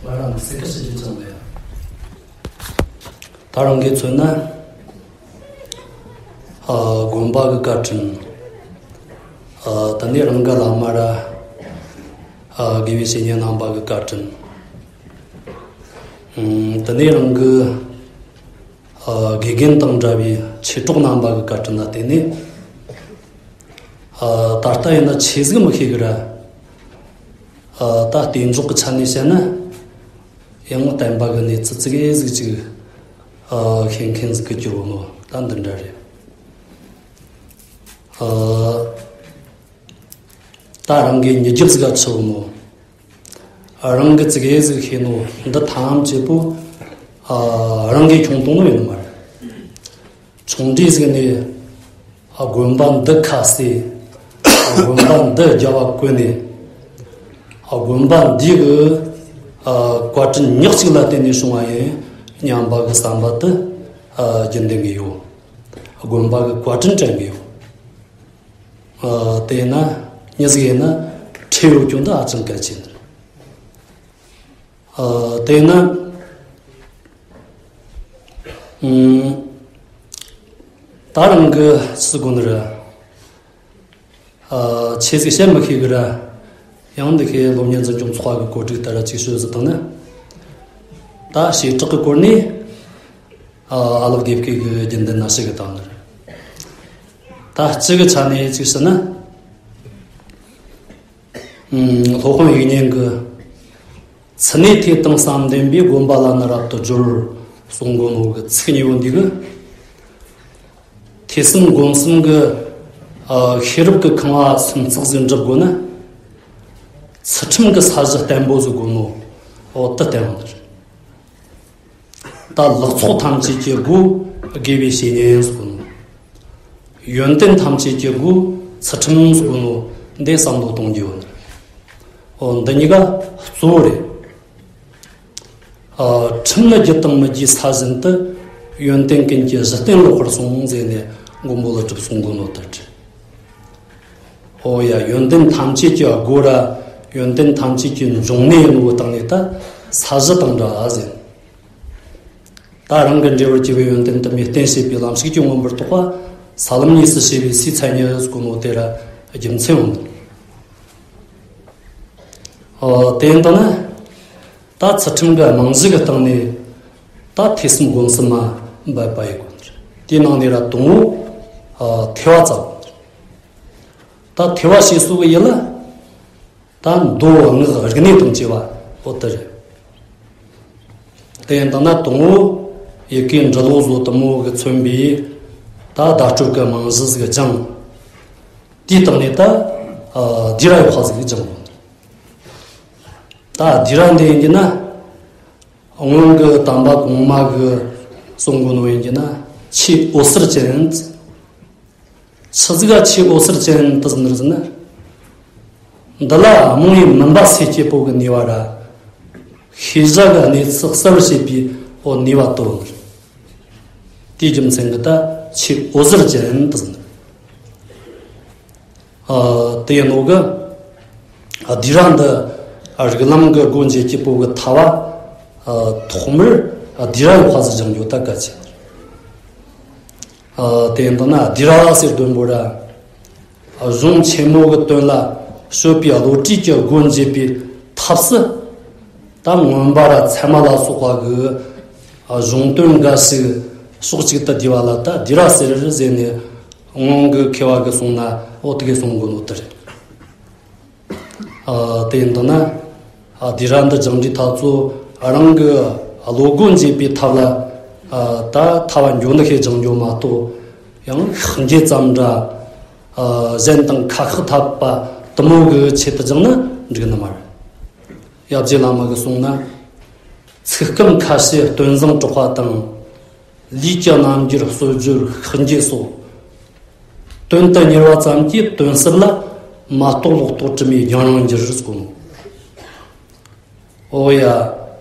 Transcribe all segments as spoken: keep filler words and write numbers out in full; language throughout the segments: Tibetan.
ང་རང་གི་སེམས་ཁ་ཞིག་ཅིག་ཙམ་ལས། ད་རང་གིས་མཚོན་ན། ཨ། དགོན་པ་གི་བཀའ་དྲིན། ཨ། དེ་ནས་རང་གི་བླ་མ་ར། ཨ། དགེ་བའི་བཤེས་གཉེན་རྣམ་པ་གི་བཀའ་དྲིན། ཨུམ། དེ་ནས་རང་གི། ཨ། དགེ་རྒན་དང་འདྲ་བའི་མཆེད་གྲོགས་རྣམ་པ་གི་བཀའ་དྲིན་ལ་བརྟེན་ནས། ཨ། ད་ལྟ་ཡིན་ན་ཆེ་ཟིག་མི་ཤེས་གི་ར། ཨ། ད་རྟེན་འབྱུང་གི་ཆ་ནས་བཤད་ན། ཡང་བསྟན་པ་གི་གནས་ཚུལ་ཙི་གེ་ཟིག་ཅིག་ཨ། ཤེས་མཁན་ཟིག་གི་གྱུར་བ་ནོ་ད་འདི་འདྲ་རེད། ཨ། ད་རང་གི་མྱི་རྒྱུད་ཟིག་ག་ཆུ་བོ་ནོ། ཨ། རང་གི་ཙི་གེ་ཟིག་ཤེས་ནོ་འདི་ཐམས་ཅད་པོ། ཨ། རང་གིས་ཁྱོང་གཏོང་ནོ་ཡིན་ནི་མ་རེད། ཆུང་དུས་ཟིག་ནས། ཨ། དགོན་པ་འདི་ཁ་གསོས། ཨ། དགོན་པ་འདི་རྒྱབ་བ་བཀོད་ནས། ཨ། དགོན་པ་འདི་གི། ཨ། བཀའ་དྲིན་ཉག་གཅིག་ལ་བརྟེན་ནས་བྱུང་བ་ཡིན་སྙམ་པ་གི་བསམ་པ་དེ། ཨ། རྒྱུན་ལྡན་གི་ཡོད། དགོན་པ་གི་བཀའ་དྲིན་དྲན་གི་ཡོད། ཨ། དེས་ན་མྱི་ཟིག་ཡིན་ན་ཁྲེལ་ཡོད་རྒྱུ་འདི་ཧ་ཅང་གལ་ཆེ་ནི། ཨ། དེས་ན། ཨུམ། ད་རང་གི་སུ་དགོན་ར། ཨ། ཆེ་ཟིག་བཤད་མི་ཤེས་གི་ར། ཡང་འདི་ཁའི་སློབ་གཉེར་འཛིན་སྐྱོང་ཚོགས་པ་གི་གོ་སྒྲིག་ལྟར་ཅིག་ཤོད་ཟིག་བཏང་ན། ད་བྱེ་བྲག་གི་སྐོར་ནས། ཨ། ཨ་ལགས་དགེ་བསྐོས་གི་རྒྱུན་ལྡན་ན་ཞིག་གི་བཏང་ནི་རེད། ད་སྤྱི་གི་ཆ་ནས་ཅིག་ཟེར་ན། ཨུམ། སློབ་དཔོན་དབྱིག་གཉེན་གི། ཚུལ་གནས་ཐོས་དང་བསམ་ལྡན་པས། དགོན་པ་ལ་ནི་རབ་ཏུ་སྦྱོར། གསུང་གོ་ནོ་གི་ཚིག་གཉིས་པོ་འདི་གི། ཐོས་བསམ་སྒོམ་གསུམ་གི། ཨ། ཤེས་རབ་ཀྱི་ཁང་བ་སུམ་ཚགས་ཟིག་འགྲུབ་དགོས་ན། ཚུལ་ཁྲིམས་ཀྱི་ས་གཞི་བརྟན་པོ་ཟིག་དགོས་ནོ། འོ་དེ་བརྟན་པོ་རེད། ད་ལག་ཚོགས་ཐམས་ཅད་ཀྱི་སྒོ་དགེ་བའི་བཤེས་གཉེན་ཟེར་གོ་ནོ། ཡོན་ཏན་ཐམས་ཅད་ཀྱི་སྒོ་ཚུལ་ཁྲིམས་ཟེར་གོ་ནོ། འདི་བསམ་བློ་གཏོང་རྒྱུ་ཡོད། འོ་འདི་གཉིས་ཀ་གཙོ་བོ་རེད། ཨ། ཁྲིམས་ནི་རྒྱུ་དང་མི་རྒྱུའི་ས་བཞིན་དུ། ཡོན་ཏན་ཀུན་གྱི་གཞི་རྟེན་ལོག་པར་སོང་ཟེར་ནས་མགོན་པོ་ཀླུ་སྒྲུབ་གསུང་གོ་ནོ་ལྟར། འོ་ཡ། ཡོན་ཏན་ཐམས་ཅད་ཀྱི་སྒོ་ར། ཡོན་ཏན་ཐམས་ཅད་ཀྱི་འབྱུང་གནས་ཡིན་ནོ་བཏང་ནས་ད་ས་གཞི་དང་འདྲ་ཟེར། ད་རང་གི་འབྲས་བུར་གྱུར་པའི་ཡོན་ཏན་དུ་མས་བརྟེན་བྱས་པའི་ལམ་ཞིག་གི་མངོན་པར་རྟོགས་པ། ས་ལམ་གཉིས་སུ་ཕྱེ་བའི་སའི་མཚན་ཉིད་ཟེར་གོ་ནོ་དེ་ར་རྒྱུ་མཚན་ཡོད། ཨོ། དེ་ཡིན་དང་ན། ད་ཚུལ་ཁྲིམས་ཀྱི་རྨང་གཞི་གི་སྟེང་ནས་ད་ཐོས་བསམ་སྒོམ་གསུམ་མ་འབད་པ་ཡི་དགོས། དེའི་ནང་ནས་ར་དང་པོ། ཨ། ཐོས་པ་ཙམ། ད་ཐོས་པ་ཞེས་སོགས་ཀྱི་ཡུལ་ལ། ད་མདོ་སྔགས་རིག་གནས་དང་བཅས་པ་འོ་དེ་རེད། དེ་ཡིན་དང་ན་དང་པོ་ཡི་གེ་འབྲི་ཀློག་བཟོ་དུ་མོ་གི་མཚོན་པའི་ད་བརྡ་སྤྲོད་ཀྱི་རྨང་གཞི་ཟིག་སྦྱངས། དེའི་སྟེང་ནས་ད། ཨ། སྡེ་ར་ཡོག་ཧ་ཟིག་སྦྱངས། ད་སྡེ་ར་འདི་ཡིན་གྱི་ན། སྔོན་གྱི་དམ་པ་གོང་མ་གི་གསུང་གོ་ནོ་ཡིན་གྱི་ན། ཆོས་འོད་གསལ་ཅན། ཆི་ཟིག་ག་ཆོས་འོད་གསལ་ཅན་དུ་ཟེར་ན། འདི་ལ་རྨོངས་པའི་མུན་པ་སེལ་བྱེད་པོ་གི་ནུས་པ་ར། ཤེས་བྱ་གི་གནས་ཚུལ་གསལ་བར་བྱེད་པའི་འོ་ནུས་པ་དོ། དེའི་རྒྱུ་མཚན་གྱིས་ད་ཆོས་འོད་གསལ་ཅན་དུ་ཟེར། ཨ། དེ་ཡིན་ནོ་གི། ཨ། སྡེ་ར་འདི། ཨ། རིགས་ལམ་གྱི་སྒོ་འབྱེད་ཀྱི་པོ་གི་ཐ་བ། ཨ། ཐོག་མར། ཨ། སྡེ་ར་ཡོག་ཧ་ཟིག་སྦྱང་རྒྱུ་ད་གལ་ཆེ། ཨ། དེ་ཡིན་དང་ན་སྡེ་ར་ཟེར་དོན་པོ་ར། ཨ། གཞུང་ཆེན་མོ་གི་དོན་ལ་དཔྱོད་པའི་བློ་གྲོས་ཀྱི་སྒོ་འབྱེད་པའི་ཐབས་སུ། ད་མངོན་པ་ར་ཚད་མ་ལ་སོགས་པ་གི། ཨ། གཞུང་དོན་འགའ་ཞིག་ཕྱོགས་གཅིག་ཏུ་བསྡུས་པ་ལ་ད་སྡེ་ར་ཟེར་ཟེར་ནས་སྔོན་གྱི་མཁས་པ་གིས་གསུངས་ན་འོ་དེ་གིས་གསུང་གོ་ནོ་དེ་རེད། ཨ། དེ་ཡིན་དང་ན། ཨ། སྡེ་ར་འདི་སྦྱང་རྒྱུའི་ཐབས་ཚུལ་རང་གི་བློ་སྒོ་འབྱེད་པའི་ཐབས་ལ། ཨ། ད་ཐ་བ་འགྱོ་ནི་ཤེས་སྦྱང་རྒྱུ་མ་གཏོགས། ཡང་ཤགས་འགྱེད་ཙམ་འདྲ། ཨ། གཞན་དང་ཁ་ཁ་འཐབ་པ་དུ་མོ་གི་ཆེད་དུ་སྦྱང་ན་འགྲིག་ནི་མ་རེད། ཡབ་རྗེ་བླ་མ་གིས་གསུངས་ན། ཚིག་སྐམ་ཁ་ཕྱེ་སྟོན་བཟང་དྲག་པ་དང་། ལུས་ཀྱི་རྣམ་འགྱུར་གསོད་སྦྱོར་ཤགས་འགྱེད་སོགས། དོན་དུ་གཉེར་བ་ཙམ་གྱིས་དོན་ཟབ་ལ་མ་རྟོགས་ལོག་རྟོག་དྲི་མའི་རྒྱང་རིང་འགྱུར་ཟེར་གོ་ནོ། འོ་ཡ།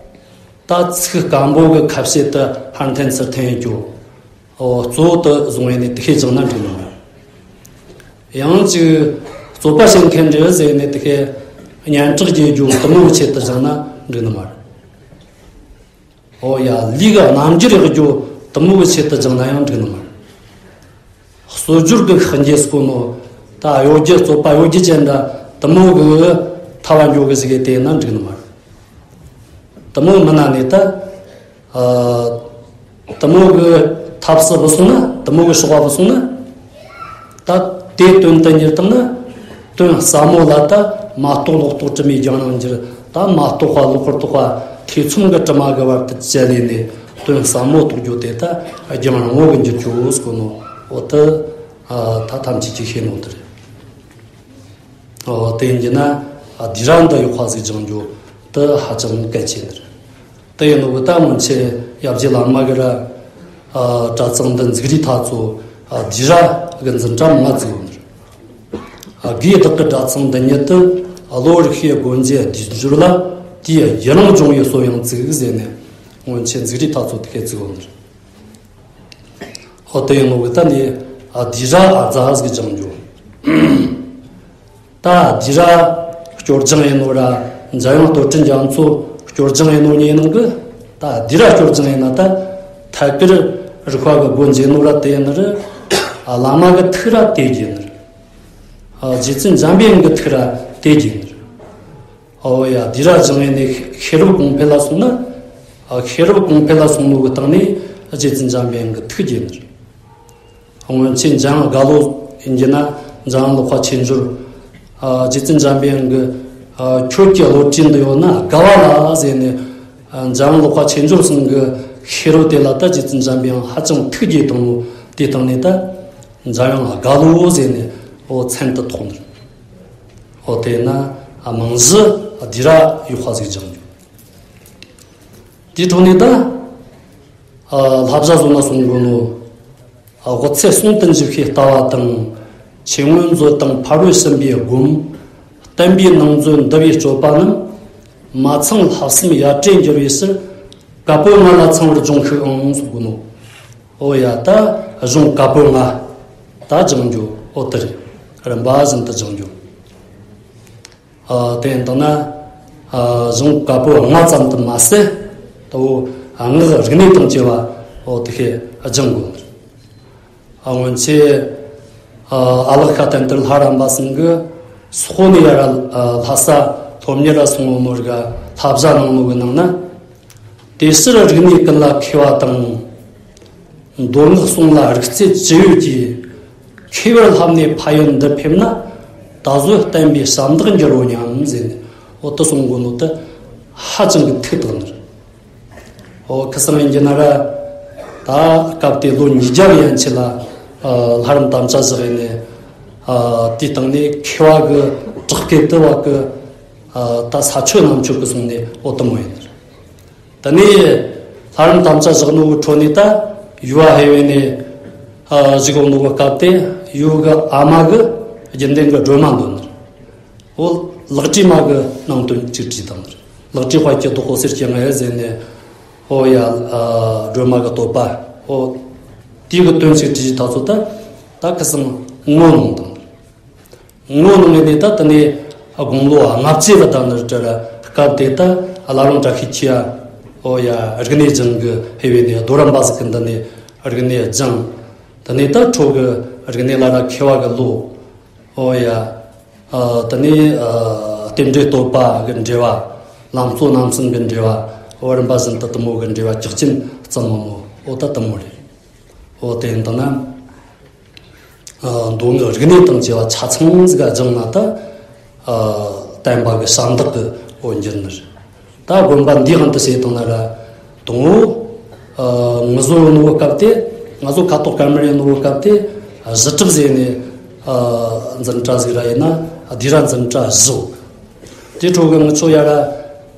ད་ཚིག་སྐམ་པོ་གི་ཁ་ཕྱེ་དུ་ཕར་འཐེན་ཚུར་འཐེན་རྒྱུ། འོ་གཙོ་བོ་དུ་བཟུང་བས་ནས་དེ་ཤེས་སྦྱང་ན་འགྲིག་ནི་མ་རེད། ཡང་ཅིག་རྩོད་པ་བྱེད་མཁན་རེད་ཟེར་ནས་དེ་ཤེས་སྙན་གྲགས་རྒྱས་རྒྱུ་དུ་མོ་ཆེད་དུ་སྦྱང་ན་འགྲིག་ནི་མ་རེད། ཨོ་ཡ། ལུས་ཀྱི་རྣམ་འགྱུར་ཡག་རྒྱུ་དེ་མོ་གི་ཆེད་དུ་སྦྱངས་ན་ཡང་འགྲིག་ནི་མ་རེད། གསོ་སྦྱོར་གྱི་ཤུགས་རྒྱས་སྐོར་ནོ། ད་གཡོ་སྒྱུ་རྩོད་པ་གཡོ་སྒྱུ་ཅན་འདྲ་དེ་མོ་གི་ཐབས་འགྱོ་གི་ཟིག་གི་དེ་ན་འགྲིག་ནི་མ་རེད། དེ་མོ་མིན་ན་ནི་ད། ཨ། དེ་མོ་གི་ཐབས་སུ་བུད་སོང་ན། དེ་མོ་གི་ཕྱོགས་པ་བུད་སོང་ན། ད་དེའི་དོན་དུ་གཉེར་བཏང་ན། དོན་ཟབ་མོ་ལ་ད་མ་རྟོགས་ལོག་རྟོག་དྲི་མའི་རྒྱང་རིང་འགྱུར། ད་མ་རྟོགས་པ་ལོག་པར་རྟོགས་པ་ཐེ་ཚོམ་གྱི་དྲི་མ་གི་བར་དུ་བཅད་ལས་ནས་དོན་ཟབ་མོ་རྟོགས་རྒྱུ་དེ་ད་རྒྱང་རིང་བོ་གི་འགྱུར་རྒྱུ་ཟེར་གོ་ནོ། འོ་དེ་ད་ཐམས་ཅད་ཀྱིས་ཤེས་ནོ་དེ་རེད། འོ་དེ་ཡིན་གྱི་ན། ཨ། དྷི་ར་འདི་ཡག་པ་ཟིག་སྦྱང་རྒྱུ་དེ་ཧ་ཅང་གལ་ཆེ་ནི་རེད། དེ་ཡིན་ནོ་གི་ད་སྔོན་ཆད་ཡབ་རྗེ་བླ་མ་གི་ར། ཨ། གྲྭ་ཚང་འདི་འཛུགས་རིས་ཐག་ཚོ། ཨ། དྷི་ར་གི་འཛིན་གྲྭ་མང་བཙུགས་ཡོད་ནི་རེད། ཨ། དགོས་བདག་གི་གྲྭ་ཚང་འདི་ཉིད་དུ། ཨ། བློ་རིག་ཤེས་སྒོ་འབྱེད་སྡེབ་སྦྱོར་ལ། དེའི་རྒྱུད་རིང་སྦྱོང་བའི་སྲོལ་ཡང་བཙུགས་ཟེར་ནས་སྔོན་ཆད་འཛུགས་རིས་ཐག་ཚོ་དེ་གས་བཙུགས་ཡོད་ནི་རེད། ཨོ་དེ་ཡིན་ནོ་གི་ད་ནི། ཨ། དྷི་ར་ཨ་ཙ་ཟིག་སྦྱང་རྒྱུ། ད་དྷི་ར་སྐྱོར་སྦྱང་ཡིན་ནོ་ར། འཇམ་དབྱངས་རྟོགས་བྲལ་རྒྱ་མཚོ་སྐྱོར་སྦྱང་ཡིན་ནོ་གཉིས་ནང་གི། ད་དྷི་ར་སྐྱོར་སྦྱང་ཡིན་ན་ད་ཐད་ཀར་རིག་པ་གི་སྒོ་འབྱེད་ནོ་ར་དེ་ཡིན་ནི་རེད། ཨ། བླ་མ་གི་ཐུགས་ར་དེ་བརྒྱུད་ནི་རེད། ཨ། རྗེ་བཙུན་འཇམ་པའི་དབྱངས་གི་ཐུགས་ར་དེ་བརྒྱུད་ནི་རེད། ཨོ་ཡ། དྷི་ར་སྦྱང་ཡས་ནས་ཤེས་རབ་གོང་འཕེལ་ལ་སོང་ན། ཨ། ཤེས་རབ་གོང་འཕེལ་ལ་སོང་ནོ་གི་སྟེང་ནས་རྗེ་བཙུན་འཇམ་པའི་དབྱངས་ཀྱི་ཐུགས་བརྒྱུད་ནི་རེད། སྔོན་ཆད་འཇམ་དབྱངས་རྒྭ་ལོ་ཡིན་གྱི་ན། འཇམ་དབྱངས་ཀློག་པ་ཆོས་འབྱོར། ཨ། རྗེ་བཙུན་འཇམ་པའི་དབྱངས་ཀྱི། ཨ། ཁྱོད་ཀྱི་བློ་གྲོས་འདི་ཡོད་ན་དགའ་བ་ལ་ཟེར་ནས། ཨ། འཇམ་དབྱངས་ཀློག་པ་ཆོས་འབྱོར་ཚང་གི་ཤེས་རབ་དེ་ལ་ད་རྗེ་བཙུན་འཇམ་པའི་དབྱངས་ཧ་ཅང་ཐུགས་དགྱེས་བཏང་ནོ། དེ་སྟེང་ནས་ད་འཇམ་དབྱངས་རྒྭ་ལོ་ཟེར་ནས། ཨོ། མཚན་དེ་ཐོགས་ནི་རེད། ཨོ་དེས་ན། ཨ། མང་གཞི་དྷི་ར་ཡག་པ་ཟིག་སྦྱང་རྒྱུ། དེའི་འཕྲོ་ནས་ད། ཨ། བསླབ་བྱ་བཟོ་ན་གསུང་གོ་ནོ། ཨ། དབུ་ཚད་ཟུང་དུ་འཇུག་པའི་ལྟ་བ་དང་། ཆོས་མངོན་མཛོད་དང་ཕ་རོལ་ཕྱིན་པའི་སྒོམ། བསྟན་པའི་ནང་མཛོད་འདུལ་བའི་སྤྱོད་པ་རྣམས། མ་ཚང་བསླབ་གསུམ་ཡ་བྲལ་འགྱུར་བའི་ཕྱིར། བཀའ་པོད་ལྔ་ལ་ཚང་བར་སྦྱོངས་ཤིག་ཨང་གསུང་གོ་ནོ། ཨོ་ཡ། ད་གཞུང་བཀའ་པོད་ལྔ་ད་སྦྱང་རྒྱུ། ཨོ་དེ་རེད། རིམ་པ་བཞིན་དུ་སྦྱང་རྒྱུ། ཨ། དེ་ཡིན་དང་ན། ཨ། གཞུང་བཀའ་པོད་ལྔ་ཙམ་དུ་མ་ཟད། ད་འོ་ངག་རིག་གནས་དང་བཅས་པ། ཨོ་དེ་ཤེས་སྦྱང་དགོས། ཨ། སྔོན་ཆད། ཨ། ཨ་ལགས་ཤ་ཏན་ཏར་ལྷ་རམས་པ་ཚང་གི་སོག་ནས་ཡར། ཨ། ལྷ་ས་སློབ་གཉེར་ལ་སོང་ནོ་རིག་བསླབ་བྱ་གནང་ནོ་གི་ནང་ན། དེ་ཕྱིར་རིག་གནས་ཀུན་ལ་མཁས་པ་དང་། མདོ་སྔགས་གསུམ་ལ་རིག་རྩལ་ཅི་ཡོད་ཀྱིས། མཁས་པར་བསླབས་ནས་ཕ་ཡུལ་འདིར་ཕེབས་ན། ད་གཟོད་བསྟན་པའི་ཞབས་འདེགས་འགྱུར་རོ་སྙམ་ཟེར་ནས། འོ་དེ་གསུང་གོ་ནོ་དེ་ཧ་ཅང་གི་ཐུགས་དག་ནི་རེད། འོ་ཁ་སང་ཡིན་གྱི་ན་ར། ད་སྐབས་དེ་ལོ་ཉིས་བརྒྱ་ཡན་ཆད་ལ། ཨ། ལྷ་རམས་དམ་བཅའ་བཞག་ཡས་ནས། ཨ། དེའི་སྟེང་ནས་མཁས་པ་གི་བྲག་སྐད་དུ་བ་གི། ཨ། ད་ས་ཆོད་གནམ་ཆོད་གི་སོང་ནས། འོ་དེ་མོ་ཡིན་ནི་རེད། དེ་ནས་ལྷ་རམས་དམ་བཅའ་བཞག་ནོ་གི་འཕྲོ་ནས་ད་ཡུལ་བ་ཧེ་བེ་ནས། ཨ། བཞུགས་ཡོད་ནོ་གི་སྐབས་དེ་ཡུལ་གི་ཨ་མ་གི་རྒྱུན་ལྡན་གི་སྒྲོལ་མ་འདོན་ནི་རེད། འོ་ལག་བྲིས་མ་གི་ནང་དོན་གཅིག་བྲིས་བཏང་ནི་རེད། ལག་བྲིས་དཔལ་གྱི་རྡོ་ཁོ་གསེར་གྱི་མངལ་ཟེར་ནས། འོ་ཡ། ཨ། སྒྲོལ་མ་གི་བསྟོད་པ། འོ་དེའི་གི་དོན་གཅིག་བྲིས་ཐག་ཚོད་ད། ད་ཁ་སང་ངོ་གནང་བཏང་ནི་རེད། ངོ་གནང་ངེས་ནས་ད་དེ་ནས་དགུང་ལོ་ལྔ་བཅུ་བ་དང་ནི་བྲལ་བ་སྐབས་དེ་ད་བླ་བྲང་བཀྲ་ཤིས་འཁྱིལ་ཡ། ཨོ་ཡ། རིག་གནས་སྦྱང་གི་ཕེབས་པས་ནས་རྡོ་རམས་པ་ཟིག་གི་འདི་ནས་རིག་གནས་སྦྱངས། དེ་ནས་ད་ཁྲོ་གི་རིག་གནས་ལ་ར་མཁས་པ་གི་ལོ། ཨོ་ཡ། ཨ། དེ་ནས་ཨ་རྟེན་འབྲེལ་བསྟོད་པ་གི་འགྲེལ་བ། ལམ་གཙོ་རྣམ་གསུམ་གི་འགྲེལ་བ། ཨོ་རིམ་པ་བཞིན་དུ་དེ་མོ་གི་འགྲེལ་བ་ཇག་ཆེན་གཙང་མ་མོ། ཨོ་ད་དེ་མོ་རེད། ཨོ་དེ་ཡིན་དང་ན། ཨ། མདོ་སྔགས་རིག་གནས་དང་བཅས་པ་ཆ་ཚང་ཟིག་སྦྱངས་ན་ད། ཨ། བསྟན་པ་གི་ཞབས་འདེགས་ཀྱི་འོ་འགྱུར་ནི་རེད། ད་དགོན་པ་འདིའི་དབང་དུ་བྱས་བཏང་ན་ར། དང་པོ། ཨ། ང་ཚོ་ཡོད་ནོ་སྐབས་དེ། ང་ཚོ་ཁ་ཐོག་ཀ་མར་ཡོད་ནོ་སྐབས་དེ། གཞི་གྲབས་ཟེར་ནས། ཨ། འཛིན་གྲྭ་ཟིག་ར་ཡིན་ན་དྷི་ར་འཛིན་གྲྭ་བཞི། དེ་འཕྲོ་གི་ང་ཚོ་ཡ་ར།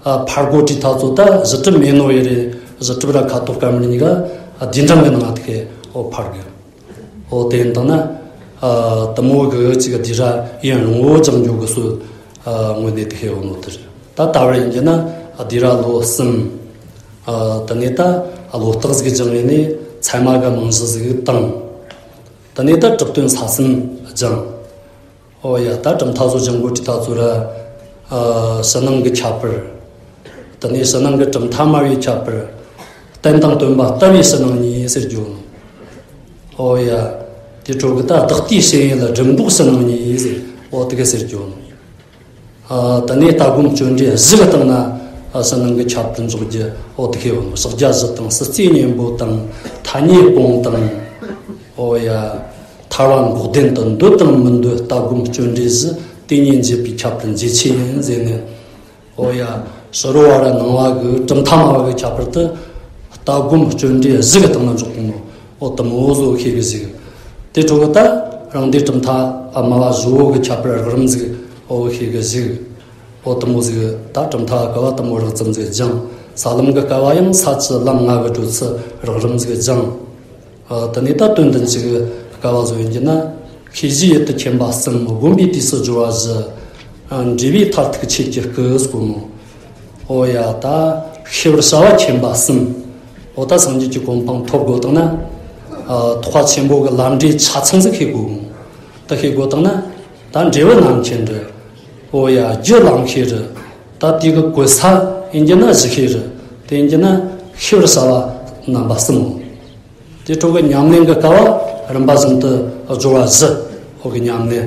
ཨ། ཕར་གོ་ཁྲིད་ཐག་ཚོད་ད་གཞི་གྲབས་མེད་ནོ་ཡི་རེད། གཞི་གྲབས་ར་ཁ་ཐོག་ཀ་མར་གཉིས་ཀ་དྷི་འགྲམ་གི་ནང་དེ་གི་འོ་ཕར་གི། འོ་དེ་ཡིན་དང་ན། ཨ། དེ་མོ་གི་ཅིག་དྷི་ར་ཡུན་རིང་བོ་སྦྱང་རྒྱུ་གི་སྲོལ། ཨ། དངོས་གནས་དེ་ཤེས་ཡོད་ནོ་དེ་རེད། ད་ད་བར་ཡིན་གྱི་ན་དྷི་ར་ལོ་གསུམ། ཨ། དེ་ནས་ད་ལོ་རྟགས་ཟིག་སྦྱངས་ཡས་ནས་ཚད་མ་གི་རྨང་གཞི་ཟིག་བཏིང་། དེ་ནས་ད་གྲུབ་དོན་ས་གསུམ་སྦྱངས། ཨོ་ཡ། ད་གྲུབ་མཐའ་བཟོ་སྦྱང་གོ་ཁྲིད་ཐག་ཚོད་ར། ཨ། ཕྱི་ནང་གི་ཁྱད་པར། དེ་ནས་ཕྱི་ནང་གི་གྲུབ་མཐའ་སྨྲ་བའི་ཁྱད་པར། བསྟན་དང་སྟོན་པ་ལྟ་བའི་ཕྱི་ནང་གཉིས་ཟེར་རྒྱུ་ནོ། ཨོ་ཡ། དེ་འཕྲོ་གི་ད་བདག་ལྟའི་ཞེན་ཡུལ་ལ་སྒྲིབ་འགོག་ཕྱི་ནང་གཉིས་ཟེར། ཨོ་དེ་ག་ཟེར་རྒྱུ་ནོ། ཨ་དེ་ནས་ལྟ་སྒོམ་སྤྱོད་འབྲས་བཞི་གི་སྟེང་ན་ཨ་ཕྱི་ནང་གི་ཁྱད་པར་འཇོག་རྒྱུ། ཨོ་དེ་ག་ཡོད་ནོ། ཕྱག་རྒྱ་བཞི་དང་སྲིད་རྩེའི་གཉེན་པོ་དང་ཐ་སྙད་སྤོང་དང་། ཨོ་ཡ། ཐར་བ་འགོག་བདེན་དུ་འདོད་དང་མི་འདོད་ལྟ་སྒོམ་སྤྱོད་འབྲས་བཞི་དེ་གཉིས་འབྱེད་པའི་ཁྱད་པར་འབྱེད་ཆེན་ཡིན་ཟེར་ནས། ཨོ་ཡ། ཕྱི་རོལ་བ་ར་ནང་བ་གི་གྲུབ་མཐའ་སྨྲ་བ་གི་ཁྱད་པར་དུ། ལྟ་སྒོམ་སྤྱོད་འབྲས་བཞི་གི་སྟེང་ན་འཇོག་གོ་ནོ། ཨོ་དེ་མོ་བཟོ་ཤེས་གི་ཞིག་དེ་འཕྲོ་གི་ད་རང་སྡེ་གྲུབ་མཐའ་སྨྲ་བ་བཞི་བོ་གི་ཁྱད་པར་རགས་རིམ་ཟིག་ཨོ་ཤེས་གི་ཞིག་ཨོ་དེ་མོ་ཟིག་ད་གྲུབ་མཐའ་སྐབས་བ་དེ་མོ་རགས་ཙམ་ཟིག་སྦྱངས། ས་ལམ་གི་སྐབས་བ་ཡང་ས་བཅུ་ལམ་ལྔ་གི་བགྲོད་ཚུལ་རགས་རིམ་ཟིག་སྦྱངས། ཨ་དེ་ནས་ད་དོན་དུ་འཇུག་གི་སྐབས་བ་བཟོ་ཡིན་གྱི་ན། ཤེས་བྱའི་ཡུལ་དུ་མཁྱེན་པ་གསུམ། སྒོམ་པའི་དུས་སུ་སྦྱོར་བ་བཞི། ཨ་འབྲས་བུའི་མཐར་ཐུག་ཆོས་ཀྱི་སྐུ་ཟེར་གོ་ནོ། ཨོ་ཡ། ད་ཤེས་པར་བྱ་བ་མཁྱེན་པ་གསུམ། ཨོ་ད་སངས་རྒྱས་ཀྱི་གོ་འཕང་ཐོབ་དགོས་དང་ན། ཨ་ཐེག་པ་ཆེན་པོ་གི་ལམ་འབྲས་ཆ་ཚང་ཟིག་ཤེས་དགོས་གོ། ད་ཤེས་དགོས་དང་ན། ད་འབྲས་བུ་རྣམ་མཁྱེན་རེད། ཨོ་ཡ། རྒྱུ་ལམ་ཤེས་རེད། ད་དེ་གི་གོལ་ས་ཡིན་གྱི་ན་གཞི་ཤེས་རེད། དེ་ཡིན་གྱི་ན་ཤེས་པར་བྱ་བ་རྣམ་པ་གསུམ་མོ། དེ་འཕྲོ་གི་ཉམས་ལེན་གྱི་སྐབས་བ་རིམ་པ་བཞིན་དུ་སྦྱོར་བ་བཞི་འོ་གི་ཉམས་ལེན་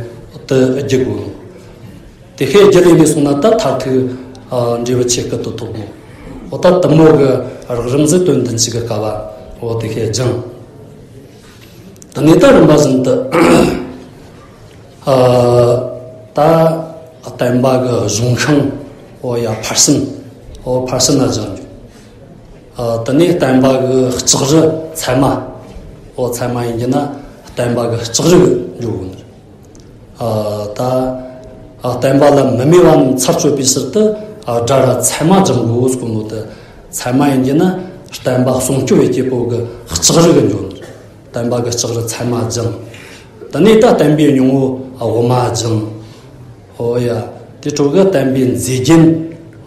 དུ་བགྱི་དགོས། དེ་ཤེས་བགྱི་ལས་ནས་སོང་ན་ད་མཐར་ཐུག་ཨ་འབྲས་བུ་ཆེ་སྐུ་དུ་ཐོབ་མོ། འོ་ད་དུ་མོ་གི་རགས་རིམ་ཟིག་དོན་དུ་འཇུག་གི་སྐབས་བ་འོ་དེ་ཤེས་སྦྱངས། དེ་ནས་ད་རིམ་པ་བཞིན་དུ་ཨ་ད་བསྟན་པ་གི་གཞུང་ཤིང་འོ་ཡ་ཕར་ཕྱིན་འོ་ཕར་ཕྱིན་ན་སྦྱངས་རྒྱུ། ཨ་དེ་ནས་བསྟན་པ་གི་ལྕགས་རི་ཚད་མ། ཨོ་ཚད་མ་ཡིན་གྱི་ན་བསྟན་པ་གི་ལྕགས་རི་གི་འཇོག་གོ་ནི། ཨ་ད་ཨ་བསྟན་པ་ལ་མི་སྨྲ་བ་རྣམས་ཚར་གཅོད་པའི་ཕྱིར་དུ་ཨ་དགྲ་ར་ཚད་མ་སྦྱང་དགོས་ཟེར་གོ་ནོ་དེ། ཚད་མ་ཡིན་གྱི་ན་བསྟན་པ་སྲུང་སྐྱོབ་པའི་སྐྱེས་བུ་གི་ལྕགས་རི་གི་འཇོག་ནི། བསྟན་པ་གི་ལྕགས་རི་ཚད་མ་སྦྱང་། དེ་ནས་ད་བསྟན་པའི་སྙིང་བོ་དབུ་མ་སྦྱང་། ཨོ་ཡ། དེ་འཕྲོ་གི་བསྟན་པའི་མཛེས་རྒྱན་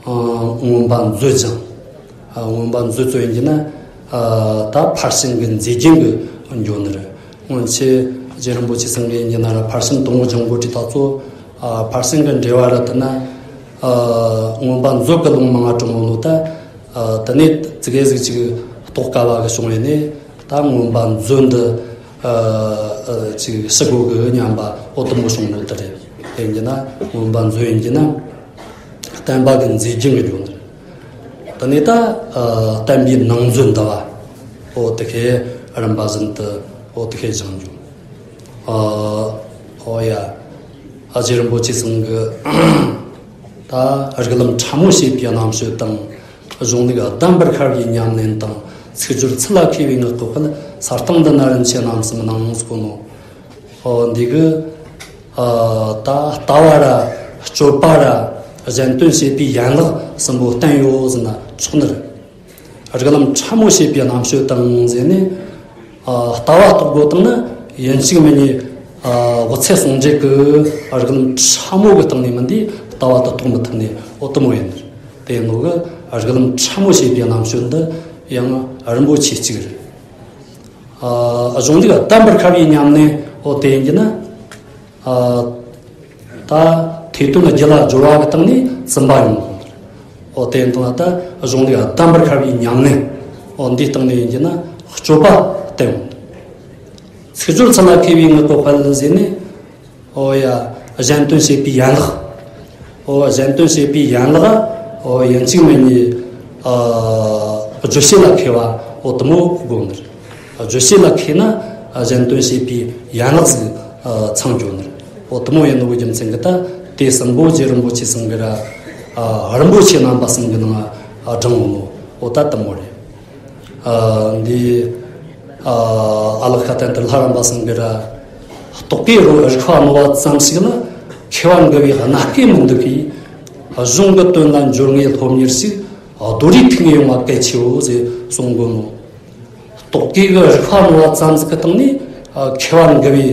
ཨ་མངོན་པ་མཛོད་ཅིང་། ཨ་མངོན་པ་མཛོད་ཚོ་ཡིན་གྱི་ན་ཨ་ད་ཕར་ཕྱིན་གྱི་མཛེས་རྒྱན་གྱི་འཇོག་ནི་རེད། སྔོན་ཆད་རྗེ་རིན་པོ་ཆེ་ཚང་གི་ཡིན་གྱི་ན་ར་ཕར་ཕྱིན་དང་པོ་སྦྱང་དགོས་དུས་ད་ཚོ་ཨ་ཕར་ཕྱིན་གྱི་འགྲེལ་བ་ར་དེ་ན་ཨ་མངོན་པ་མཛོད་ཀྱི་ལུང་མང་ང་དྲངས་ཡོད་ནོ་ད། ཨ་དེ་ནས་ཙི་གེ་ཟིག་ཅིག་རྟོགས་དཀའ་བ་གི་བྱུང་བས་ནས། ད་མངོན་པ་མཛོད་འདི་ཨ་ཨ་ཅིག་ཞུ་དགོས་གི་སྙམ་པ་འོ་དེ་མོ་བྱུང་ནོ་དེ་རེད། དེ་ཡིན་གྱི་ན་མངོན་པ་མཛོད་ཡིན་གྱི་ན་བསྟན་པ་གི་མཛེས་རྒྱན་གྱི་འཇོག་ནི། དེ་ནས་ད་ཨ་བསྟན་པའི་ནང་མཛོད་འདི་བ་འོ་དེ་ཁའི་རིམ་པ་བཞིན་དུ་འོ་དེ་ཁའི་སྦྱང་རྒྱུ། ཨ་འོ་ཡ། ཨ་རྗེ་རིན་པོ་ཆེ་ཚང་གི་ད་རིགས་ལམ་ཕྲ་མོ་བྱེད་པའི་རྣམ་དཔྱོད་དང་། གཞུང་ལུགས་གདམས་པར་ཤར་བའི་ཉམས་ལེན་དང་། ཚིག་སྦྱོར་ཚུལ་ལ་མཁས་པའི་ངག་གི་དཔལ། ས་སྟེང་འདི་ན་རིན་ཆེན་རྣམ་གསུམ་སྣང་ཟེར་གོ་ནོ། ཨོ་འདི་གི་ཨ་ད་ལྟ་བ་ར་སྤྱོད་པ་ར་གཞན་དོན་བྱེད་པའི་ཡན་ལག་གསུམ་པོ་བསྟན་ཡོད་ཟེར་ན་ཆོག་ནི་རེད། རིགས་ལམ་ཕྲ་མོ་བྱེད་པའི་རྣམ་དཔྱོད་དང་ཟེར་ནས། ཨ་ལྟ་བ་རྟོགས་དགོས་དང་ན་ཡིན་གཅིག་མིན་གཉིས་ཨ་དབུ་ཚད་ཟུང་འབྲེལ་གྱི་རིགས་ལམ་ཕྲ་མོ་གི་སྟེང་ནས་མིན་དེ་ལྟ་བ་དེ་རྟོགས་མི་ཐུབ་ནས་འོ་དེ་མོ་ཡིན། དེ་ཡིན་ནོ་གི་རིགས་ལམ་ཕྲ་མོ་བྱེད་པའི་རྣམ་དཔྱོད་འདི་ཡང་རིན་པོ་ཆེ་གཅིག་རེད། ཨ་གཞུང་ལུགས་གདམས་པར་ཤར་བའི་ཉམས་ལེན་འོ་དེ་ཡིན་གྱི་ན། ཨ་ད་ཐོས་དོན་རྒྱུད་ལ་སྦྱོར་བ་གི་སྟེང་ནས་ཟིན་པ་ཡོང་གི། ཨོ་དེ་ཡིན་དང་ད་གཞུང་ལུགས་གདམས་པར་ཤར་བའི་ཉམས་ལེན་ཨོ་འདིའི་སྟེང་ནས་ཡིན་གྱི་ན་སྤྱོད་པ་བསྟན་ཡོང་། ཚིག་སྦྱོར་ཚུལ་ལ་མཁས་པའི་ངག་གི་དཔལ་ཟེར་ནས། ཨོ་ཡ་གཞན་དོན་བྱེད་པའི་ཡན་ལག་ཨོ་གཞན་དོན་བྱེད་པའི་ཡན་ལག་ཨོ་ཡིན་གཅིག་མིན་གཉིས་ཨ་བརྗོད་བྱེད་ལ་མཁས་པ་ཨོ་དེ་མོ་དགོས་ནི་རེད། བརྗོད་བྱེད་ལ་མཁས་ན་གཞན་དོན་བྱེད་པའི་ཡན་ལག་ཟིག་ཚང་འགྱོ་ནི་རེད། ཨོ་དེ་མོ་ཡིན་ནོ་རྒྱུ་མཚན་གྱིས་ད་དེ་གསུམ་པོ་རྗེ་རིན་པོ་ཆེ་ཚང་གི་ར་རིན་པོ་ཆེ་རྣམ་པ་གསུམ་གྱི་ནང་དྲངས་ཡོད་ནོ་ཨོ་ད་དེ་མོ་རེད། འདི་ཨ་ལགས་ཁ་ཏན་ཏི་ལྷ་རམས་པ་གསུམ་གྱི་ར་རྟོག་གེ་རོ་རིག་པ་རྣོ་བ་ཙམ་ཞིག་ལ་མཁས་པ་འགའ་བའི་རྣ་སྐད་མི་འདུག་གིས། གཞུང་གི་དོན་ལ་འབྱོར་ངེས་སློབ་གཉེར་ཞིག་རྡོ་རིགས་ཐིག་ངེས་ཡོང་བ་གལ་ཆེའོ་ཞེས་གསུང་དགོས་ནོ། རྟོག་གེ་གི་རིག་པ་རྣོ་བ་ཙམ་ཞིག་གི་སྟེང་ནས་མཁས་པ་འགའ་བའི་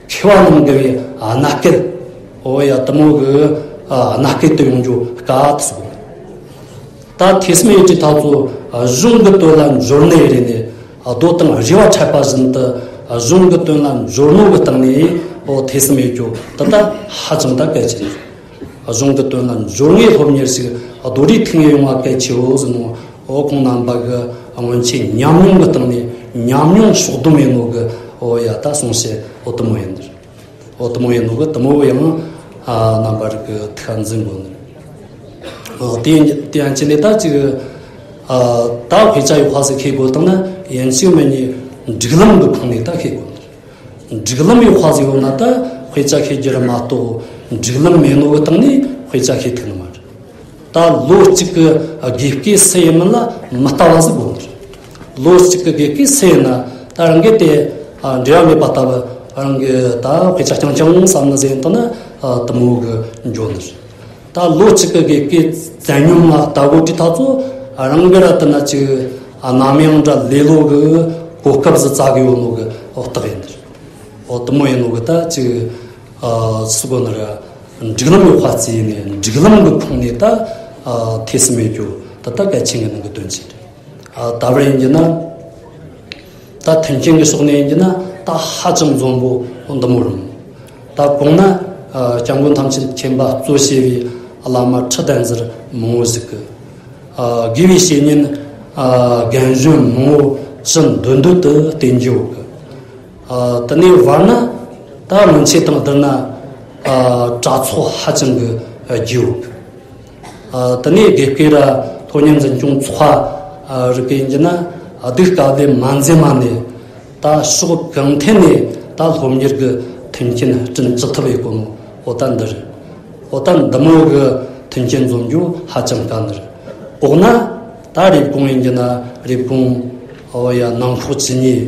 མཁས་པ་རྣམས་འགའ་བའི་རྣ་སྐད། ཨོ་ཡ་དེ་མོ་གི་རྣ་སྐད་དུ་ཡོང་རྒྱུ་དཀའ་ཐུབ། ད་ཐོས་བསམ་ཡོད་དུས་ད་ཚོ་གཞུང་གི་དོན་ལ་འབྱོར་ནས་རེད་ནས་རྡོ་དང་རེ་བ་འཕྲད་པ་བཞིན་དུ་གཞུང་གི་དོན་ལ་འབྱོར་ནོ་གི་སྟེང་ནས་ཨོ་ཐོས་བསམ་ཡོད་རྒྱུ་དེ་ད་ཧ་ཅང་ད་གལ་ཆེ་ནི། གཞུང་གི་དོན་ལ་འབྱོར་ངེས་སློབ་གཉེར་ཞིག་རྡོ་རིགས་ཐིག་ངེས་ཡོང་བ་གལ་ཆེའོ་ཟེར་ནོ། ཨོ་ཁོང་རྣམ་པ་གི་ སྔོན་ཆད་ཉམས་མྱོང་གི་སྟེང་ནས་ཉམས་མྱོང་ཕྱོགས་བསྡོམས་ཡིན་ནོ་གི། འོ་ཡ། ད་སོང་ཞེས་འོ་དུ་མོ་ཡིན་ནོ། འོ་དུ་མོ་ཡིན་ནོ་གི་དུ་མོ་ཡང་རྣམ་པར་གི་ཐུགས་འཛིན་དགོས་ནི། འོ་དེ་དེ་ཡང་ཅི་ནས་ད་ཅིག་ད་དཔེ་ཆ་ཡོད་ཁ་སི་ཁེ་དགོས་དང་ན་ཡན་ཆིག་མི་ཉི་སྒྲིག་ལམ་གི་ཁོངས་ནས་ད་ཁེ་དགོས་ནི། སྒྲིག་ལམ་ཡོད་ཁ་ཟིག་ཡོད་ན་ད་དཔེ་ཆ་ཤེས་རྒྱུ་ར་མ་གཏོགས། སྒྲིག་ལམ་མེད་ནོ་གི་སྟེང་ནས་དཔེ་ཆ་ཤེས་ཐུབ་ནི་མ་རེད། ད་ལོ་གཅིག་གི་དགེ་སྐོས་སུ་ཡིན་མིན་ལ་མི་ལྟ་བ་ཟིག་དགོས་ནི་རེད། ལོ་གཅིག་གི་དགེ་སྐོས་སུ་ཡིན་ན་ད་རང་གི་དེ་འབྲེལ་བ་མེད་པ་ལྟ་བུ། རང་གི་ད་དཔེ་ཆ་རྐྱང་རྐྱང་བསམ་ནི་ཟིག་ཡིན་དང་ན་དུ་མོ་གི་འགྱོ་ནི་རེད། ད་ལོ་གཅིག་གི་དགེ་སྐོས་བཙན་སྙོམས་ལ་ལྟ་གོ་དུས་ཐག་ཚོ་རང་གི་ར་དེ་ན་ཅིག་ནམ་ཡང་འདྲ་ལེ་ལོ་གི་གོ་སྐབས་ཟིག་བཙལ་གི་ཡོད་ནོ་གི་འོ་རྟགས་ཡིན་ནི་རེད། འོ་དུ་མོ་ཡིན་ནོ་གི་ད་ཅིག་སུ་གོ་ནི་ར་སྒྲིག་ལམ་ཡོད་ཁ་ཚི་ཡིན་ནི་སྒྲིག་ལམ་གི་ཁོངས་ནས་ད་ཐེ་སི་མེད་རྒྱུ་ད་ད་གལ་ཆེན་གི་ནང་གི་དོན་ཆེན་རེད། ཨ། ད་བར་ཡིན་གྱི་ན། ད་མཐུན་རྐྱེན་གྱི་ཕྱོགས་ནས་ཡིན་གྱི་ན་ད་ཧ་ཅང་འཛོམས་པོ་འདི་མོ་རུང་། ད་གོང་ན་ཨ་སྐྱབས་མགོན་ཐམས་ཅད་མཁྱེན་པ་གཙོ་བྱས་པའི་བླ་མ་ཁྲི་བདུན་ཟུར་མང་བོ་ཟིག་གི། ཨ་དགེ་བའི་བཤེས་གཉེན་ཨ་རྒན་གཞོན་མང་བོ་ཅི་འདོད་འདོད་དུ་བསྟེན་རྒྱུ་གི། ཨ་དེ་ནས་བར་ན་ད་སྔོན་ཆད་དང་བསྡུར་ན་ཨ་གྲྭ་ཚོགས་ཧ་ཅང་གི་རྒྱས་ཡོད་གི། ཨ་དེ་ནས་དགེ་སྐོས་ར་སློབ་གཉེར་འཛིན་སྐྱོང་ཚོགས་པ་ཨ་རིགས་ཀྱི་ཡིན་གྱི་ན་སྡུག་དཀའ་ལས་མ་མཛད་མ་ནས་ད་ཕྱོགས་གང་ཐད་ནས་ད་སློབ་གཉེར་གྱི་མཐུན་རྐྱེན་བསྐྲུན་ཅི་ཐུབ་ཡོད་གོ་ནོ། འོ་ད་འདི་རེད། འོ་ད་འདི་མོ་གི་མཐུན་རྐྱེན་འཛོམས་རྒྱུ་ཧ་ཅང་དཀའ་ནི་རེད། འོག་ན་ད་རེབ་གོང་ཡིན་གྱི་ན་རེབ་གོང་འོ་ཡ་ནང་ཁོག་ཇི་སྙེད།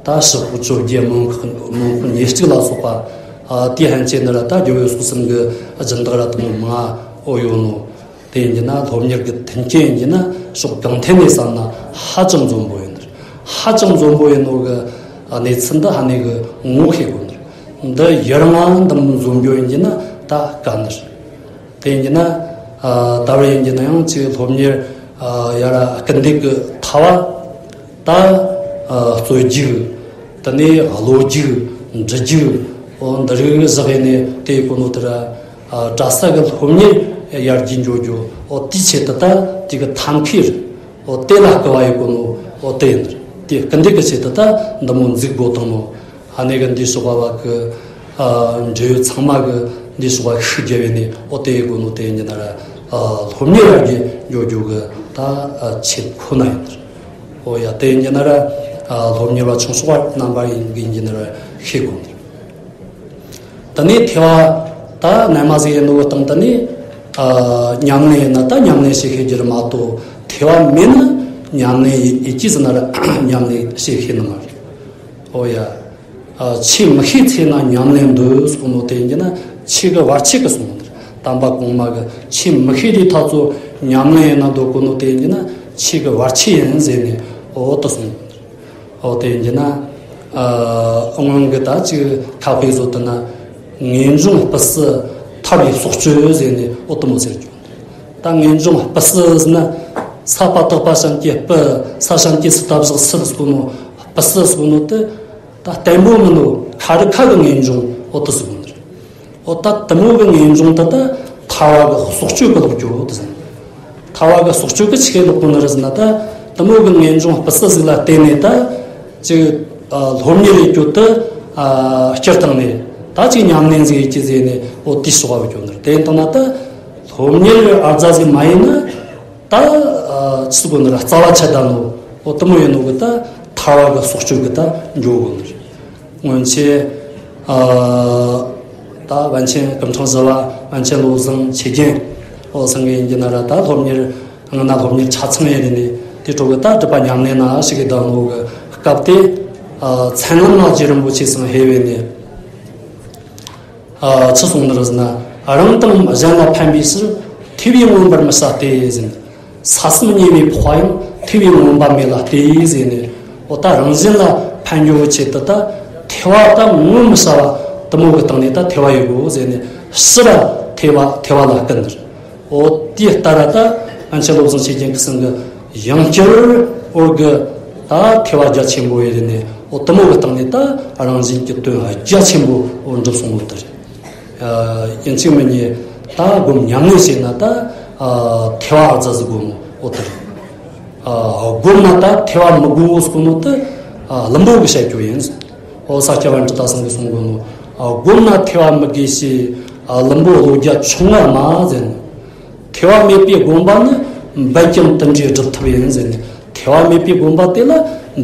ད་ཕྱི་ཁོག་བཅོ་བརྒྱད། མོན་ཁོག་མོན་ཁོག་ཉེར་གཅིག་ལ་སོགས་པ། ཨ་དེ་ཧན་ཆེ་ནི་ར་ད་རྒྱལ་བའི་སོགས་གསུམ་གྱི་སྦྱིན་བདག་ར་དུ་མོ་མང་འོ་ཡོད་ནོ། དེ་ཡིན་གྱི་ན་སློབ་གཉེར་གྱི་མཐུན་རྐྱེན་ཡིན་གྱི་ན་ཕྱོགས་གང་ཐད་ནས་བསམ་ན་ཧ་ཅང་འཛོམས་པོ་ཡིན་ནི་རེད། ཧ་ཅང་འཛོམས་པོ་ཡིན་ནོ་གི་གནས་ཚུལ་འདི་ཧ་ནི་གི་ངོ་ཤེས་དགོས་ནི་རེད། འདི་ཡུན་རིང་ང་འདི་མོ་འཛོམས་རྒྱུ་ཡིན་གྱི་ན་ད་དཀའ་ནི་རེད། དེ་ཡིན་གྱི་ན་ཨ་ད་བར་ཡིན་གྱི་ན་ཡང་ཅིག་སློབ་གཉེར་ཨ་ཡ་ར་སྐུལ་འདེད་ཀྱི་ཐ་བ་ད་ཨ་རྩོད་རྒྱུགས། དེ་ནས་བློ་རྒྱུགས། འབྲི་རྒྱུགས། འོ་འདི་རིགས་བཞག་ཡས་ནས་དེ་གོ་ནོ་དེ་ར་ཨ་གྲྭ་ས་གི་སློབ་གཉེར་ཡར་རྒྱས་འགྱོ་རྒྱུ། འོ་དེའི་ཆེད་དུ་ད་དེ་གི་ཐབས་མཁས་རེད། འོ་དེ་ལ་སྐུལ་བ་ཡེད་གོ་ནོ། འོ་དེ་ཡིན། དེ་སྐུལ་འདེད་ཀྱི་ཆེད་དུ་ད་འདི་མོ་འཛུགས་དགོས་བཏང་ནོ། ཨ་ནེ་གི་འདི་སོགས་པ་བ་གི་ཨ་འབྲེལ་ཡོད་ཚང་མ་གི་འདི་སོགས་པ་ཤུགས་རྒྱབ་ཡས་ནས་འོ་དེ་ཡེད་གོ་ནོ། དེ་ཡིན་གྱི་ན་ར་ཨ་སློབ་གཉེར་ཡར་རྒྱས་འགྱོ་རྒྱུ་གི་ད་ཨ་ཆེད་ཁོ་ན་ཡིན། འོ་ཡ། དེ་ཡིན་གྱི་ན་ར་ཨ་སློབ་གཉེར་བ་ཆུང་ཤོས་བ་རྣམ་པ་ཡིན་གྱི་ཡིན་གྱི་ན་ར་ཤེས་དགོས། དེ་ནས་ཐེ་བ་ད་རྣལ་མ་ཟིག་ཡིན་ནོ་གི་སྟེང་དེ་ནས་ཨ་ཉམས་ལེན་ཡིན་ན་ད་ཉམས་ལེན་བྱེད་ཤེས་རྒྱུ་རེད་མ་གཏོགས། ཐེ་བ་མེད་ན་ཉམས་ལེན་ཡེད་ཀྱི་ཟེར་ན་ར་ཉམས་ལེན་བྱེད་ཤེས་ནི་མ་རེད། འོ་ཡ། ཨ་ཆོས་མི་ཤེས་ཚེ་ན་ཉམས་ལེན་འདོད་གསུངས་ནོ། དེ་ཡིན་གྱི་ན་ཆོས་གི་བར་ཆད་གི་གསུངས་ནོ། དམ་པ་གོང་མ་གི་ཆོས་མི་ཤེས་དུས་ཐག་ཚོ་ཉམས་ལེན་ཡེད་ན་འདོད་གོ་ནོ། དེ་ཡིན་གྱི་ན་ཆོས་གི་བར་ཆད་ཡིན་ཟེར་ནས་འོ་དེ་གསུངས་ནོ། འོ་དེ་ཡིན་གྱི་ན་ཨ་སྔོན་གི་ད་ཅིག་ཁ་དཔེ་བཟོ་དུ་ན་ངེས་འབྱུང་སྤུ་སྲི་ཐར་བའི་སྲོག་གཅོད་ཟེར་ནས་འོ་དེ་མོ་ཟེར་རྒྱུ། ད་ངེས་འབྱུང་སྤུ་སྲི་ཟེར་ན་ས་པ་བཏགས་པ་ཞབས་ཀྱུ་སྤུ། ས་ཞབས་ཀྱུ་སུ་ད་བཞག་སྲི་གསུངས་ནོ། སྤུ་སྲི་གསུངས་ནོ་དེ། ད་བརྟན་པོ་མིན་ནོ། ཁ་རི་ཁ་གི་ངེས་འབྱུང་འོ་དེ་གསུངས་ནི་རེད། འོ་ད་དེ་མོ་གི་ངེས་འབྱུང་དེ་ད་ཐར་བ་གི་སྲོག་གཅོད་གི་ལོག་རྒྱུ་དེ་ཟེར། ཐར་བ་གི་སྲོག་གཅོད་གི་ཆི་གི་ལོག་གོ་ནི་རེད་ཟེར་ན། ད་དེ་མོ་གི་ངེས་འབྱུང་སྤུ་སྲི་ཟིག་ལ་བརྟེན་ནས་ད་ཅིག་ཨ་སློབ་གཉེར་ཡེད་རྒྱུ་དེ་ཨ་སྤྱིར་བཏང་ནས་ད་ཅིག་ཉམས་ལེན་ཟིག་ཡེད་རྒྱུ་ཟེར་ནས་འོ་དེ་སོགས་པ་བརྗོད་ནི་རེད། དེ་ཡིན་དང་ན་ད་སློབ་གཉེར་ཨ་རྫ་ཟིག་མ་ཡིན་ན། ད་ཨ་ཅི་གོ་ནི་ར་རྩ་བ་ཆད་ད་ནོ། འོ་དེ་མོ་ཡིན་ནོ་གི་ད་ཐར་བ་གི་སྲོག་གཅོད་གི་ད་འགྱོ་གོ་ནི་རེད། སྔོན་ཆད་ཨ་ད་པཎ་ཆེན་སྐུ་ཕྲེང་བཞི་བ་པཎ་ཆེན་བློ་བཟང་ཆོས་རྒྱན་འོ་ཚང་གི་ཡིན་གྱི་ན་ར། ད་སློབ་གཉེར་སྔ་ན་སློབ་གཉེར་ཆ་ཚང་ཡིན་ནི་དེ་འཕྲོ་གི་ད་སྒྲུབ་པ་ཉམས་ལེན་ན་ཞིག་གི་ད་ནོ་གི་སྐབས་དེ་ཨ་མཚན་ལམ་ལ་རྗེ་རིན་པོ་ཆེ་ཚང་ཧེ་བས་ནས། ཨ་ཅི་གསུངས་ནི་རེད་ཟེར་ན། རང་དང་གཞན་ལ་ཕན་པའི་ཕྱིར། ཐོས་པས་མངོན་པར་མི་བྱ་སྟེ་ཟེར། ས་གསུམ་གཉིས་མེད་འཕགས་པ་ཡང་། ཐོས་པས་མངོན་པ་མེད་ལ་སྟེ་ཟེར་ནས། འོ་ད་རང་གཞན་ལ་ཕན་ཡོད་ཆེད་དུ་ད་ཐོས་པ་ད་ངོ་མི་ཤ་བ་དུ་མོ་གི་སྟེང་ནས་ད་ཐོས་པ་ཡོད་དགོས་ཟེར་ནས། ཕྱིར་ཐོས་པ་ཐོས་པ་ལ་བསྐུལ་ནི་རེད། འོ་དེ་ལྟར་ད་ཨན་ཆེ་བློ་བཟང་ཆོས་རྒྱན་གྱི་སེང་གི་ཡང་བསྐྱར་འོར་གི་ད་ཐོས་པ་རྒྱ་ཆེན་པོ་ཡོད་ནས། འོ་དུ་མོ་གི་སྟེང་ནས་ད་རང་བཞིན་གྱི་དོན་རྒྱ་ཆེན་པོ་འོ་འགྲུབ་སོང་ལོ་དེ་རེད། ཡིན་གཅིག་མིན་གཉིས་ད་སྒོམ་ཉམས་ལེན་བྱས་ན་ད་ཐོས་པ་ཨ་རྫ་ཟིག་སྒོམ་འོ་དེ་རེད། ཨ་བསྒོམ་ན་ད་ཐེ་བ་མི་དགོས་ཟེར་གོ་ནོ་དེ་ཨ་བླུན་པོ་གི་བཤད་རྒྱུ་ཡིན། ཨོ་ས་སྐྱ་པཎྜི་ཏ་ཚང་གིས་གསུང་གོ་ནོ། ཨ་བསྒོམ་ན་ཐེ་བ་མི་དགོས་ཞེས། ཨ་བླུན་པོ་བློ་རྒྱ་ཆུང་ང་མ་ཟེར་ནས། ཐེ་བ་མེད་པའི་བསྒོམ་པ་ནི། འབད་ཀྱང་དུད་འགྲོའི་སྒྲུབ་ཐབས་ཡིན་ཟེར་ནས། ཐེ་བ་མེད་པའི་བསྒོམ་པ་དེ་ལ་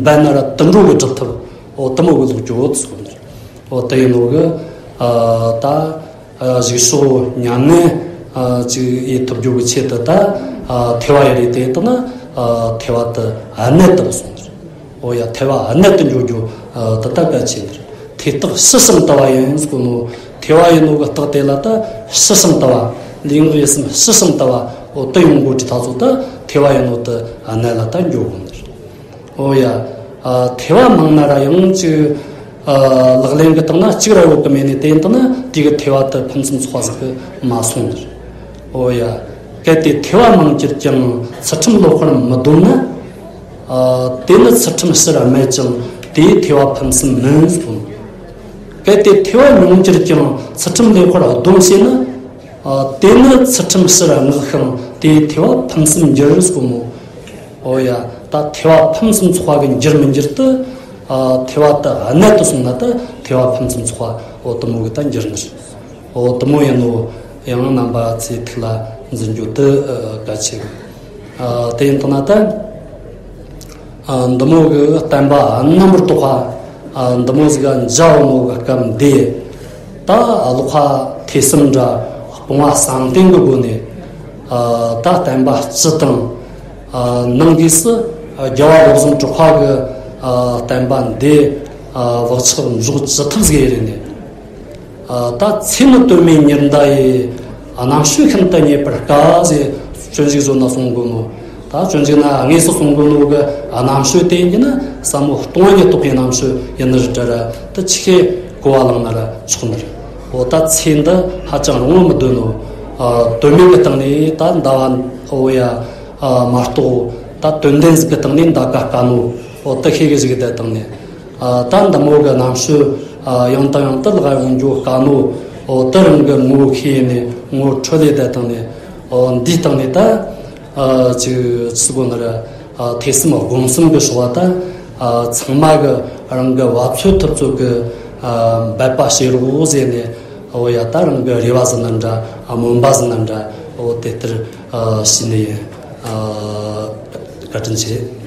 འབད་ན་ར་དུད་འགྲོ་གི་སྒྲུབ་ཐབས། ཨོ་དེ་མོ་གི་ལོག་རྒྱུ་ཟེར་གོ་ནོ། ཨོ་དེ་ཡིན་ནོ་གི། ཨ་ད་ཨ་གཞུག་ཕྱོགས་ཉམས་ལེན་ཨ་ཅིག་ཡེད་ཐུབ་རྒྱུ་གི་ཆེད་དུ་ད་ཨ་ཐེ་བ་ཡི་རིགས་དེ་ཡིན་ན། ཨ་ཐེ་བ་དེ་གནད་དུ་སོང་ནི་རེད། ཨོ་ཡ། ཐེ་བ་གནད་དུ་འཇོག་རྒྱུ་ཨ་དེ་ད་གལ་ཆེ་ནི་རེད། ཐེ་རྟགས་ཕྱི་ཞིང་དུལ་བ་ཡིན་ཟེར་གོ་ནོ། ཐེ་བ་ཡིན་ནོ་གི་རྟགས་དེ་ལ་ད་ཕྱི་ཞིང་དུལ་བ། ལུས་ངག་ཡིད་གསུམ་ཕྱི་ཞིང་དུལ་བ། ཨོ་དེ་ཡོང་དགོས་དུས་ད་ཚོ་ད་ཐེ་བ་ཡིན་ནོ་དེ་གནད་ལ་ད་འཇོག་དགོས་ནི་རེད། ཨོ་ཡ། ཨ་ཐེ་བ་མང་ན་ར་ཡང་ཅིག་ཨ་ལག་ལེན་གི་སྟེང་ན་གཅིག་ར་ཡོད་གི་མེད་ནས། དེ་ཡིན་ན་དེ་གི་ཐེ་བ་དེ་ཕུན་སུམ་ཚོགས་པ་ཟིག་གི་མ་སོང་ནི་རེད། ཨོ་ཡ། གལ་ཏེ་ཐེ་བ་མང་གྱུར་ཀྱང་། ཚུལ་ཁྲིམས་ལོག་པར་མི་སྡོམ་ན། ཨ་དེ་ནི་ཚུལ་ཁྲིམས་ཕྱིར་སྨད་ཅིང་། དེས་ཐེ་བ་ཕུན་སུམ་མིན་ཟེར་གོ་ནོ། གལ་ཏེ་ཐེ་བ་ཉུང་གྱུར་ཀྱང་། ཚུལ་ཁྲིམས་ལེགས་པར་སྡོམ་བྱས་ན། ཨ་དེ་ནི་ཚུལ་ཁྲིམས་ཕྱིར་བསྔགས་ཤིང་། དེས་ཐེ་བ་ཕུན་སུམ་འགྱུར་ཟེར་གོ་ནོ། ཨོ་ཡ། ད་ཐེ་བ་ཕུན་སུམ་ཚོགས་པ་གི་འགྱུར་མི་འགྱུར་དེ། ཨ་ཐེ་བ་དེ་གནད་དུ་སོང་ན་ད་ཐེ་བ་ཕུན་སུམ་ཚོགས་པ་ཨོ་དེ་མོ་གི་ད་འགྱུར་ནི་རེད། ཨོ་དེ་མོ་ཡིན་ནོ། ཡང་རྣམ་པ་ཚོས་ཐུགས་ལ་འཛིན་རྒྱུ་དེ་ཨ་གལ་ཆེ་གི། ཨ་དེ་ཡིན་དང་ན་ད་ཨ་འདི་མོ་གི་བསྟན་པ་རྣམ་པར་རྟོག་པ་ཨ་འདི་མོ་ཟིག་ག་མཇལ་ནོ་གི་སྐབས་འདི། ད་ལོག་པ་ཐོས་བསམ་འདྲ་སྤོང་བ་བསམ་གཏན་གི་སྒོ་ནས། ཨ་ད་བསྟན་པ་སྤྱི་དང་། ཨ་ནང་སྒོས་སུ་རྒྱལ་བ་སློབ་དཔོན་གྲགས་པ་གི་ཨ་བསྟན་པ་འདི་ཨ་བག་ཆགས་འཇོག་ཅི་ཐུབ་ཟིག་ཡེད་ནས། ཨ་ད་ཚེ་ནི་དོན་མེད་ཉི་ཟླ་ཡི། རྣམ་དཔྱོད་ཤིན་ཏུ་རྙེད་པར་དཀའ་ཟེར། སྤྱོད་འཇུག་བཟོ་ན་གསུང་གོ་ནོ། ད་སྤྱོད་འཇུག་ན་དངོས་སུ་གསུང་གོ་ནོ་གི་རྣམ་དཔྱོད་དེ་ཡིན་ན་ཟབ་མོ་སྟོང་ཉིད་རྟོགས་པའི་རྣམ་དཔྱོད་ཡིན་ནི་རེད་དྲ་ར། ད་ཆི་ཁེ་གོ་བ་བླངས་ན་ར་ཆོག་ནི་རེད། འོ་ད་ཚེ་འདི་ཧ་ཅང་རིང་བོ་མི་འདོད་ནོ། ཨ་དོན་མེད་ཀྱི་སྟེང་ནས་ད་འདའ་བ་འོ་ཡ། ཨ་མ་གཏོགས་ད་དོན་ལྡན་ཟིག་གི་སྟེང་ནས་འདའ་ཀ་དཀའ་ནོ། འོ་ད་ཤེས་གི་ཟིག་གི་སྟེང་ནས། ཨ་ད་འདི་མོ་གི་རྣམ་དཔྱོད་ཨ་ཡང་དང་ཡང་དུ་ལག་ཡོང་རྒྱུ་དཀའ་ནོ། འོ་ད་རང་གི་ངོ་ཤེས་ནས་ངོ་འཕྲོད་ལས་ད་སྟེང་ནས། འོ་འདིའི་སྟེང་ནས་ད་ཨ་ཅིག་ཅི་གོ་ནི་ར། ཨ་ཐོས་བསམ་སྒོམ་གསུམ་གི་ཕྱོགས་བ་ད་ཨ་ཚང་མ་གི་རང་གི་བབ་ཚོད་ཐུབ་ཚོད་གི་ཨ་འབད་པ་བྱེད་རོགས་ཟེར་ནས། འོ་ཡ། ད་རང་གི་རེ་བ་ཟེར་ན་འདྲ། ཨ་སྨོན་པ་ཟེར་ན་འདྲ། འོ་དེ་ལྟར་ཨ་བྱས་ནས་ཨ་བཀའ་དྲིན་ཆེ།